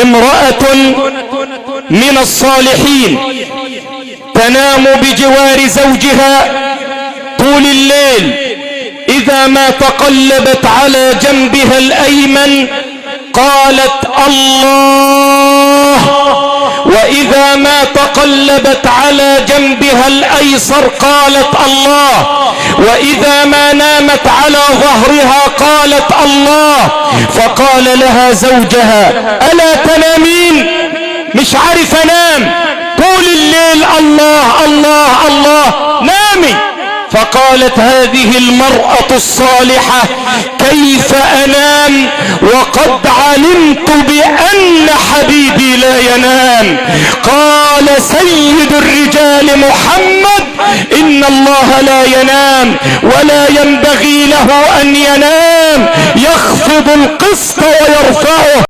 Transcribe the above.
امرأة من الصالحين تنام بجوار زوجها طول الليل، إذا ما تقلبت على جنبها الأيمن قالت الله، وإذا ما تقلبت على جنبها الأيسر قالت الله، وإذا ما نامت على ظهرها قالت الله. فقال لها زوجها ألا تنامين؟ مش عارف أنام طول الليل، الله الله الله، نامي. فقالت هذه المرأة الصالحة كيف أنام وقد علمت بأن حبيبي لا ينام؟ قال سيد الرجال محمد إن الله لا ينام ولا ينبغي له أن ينام، يخفض القسط ويرفعه.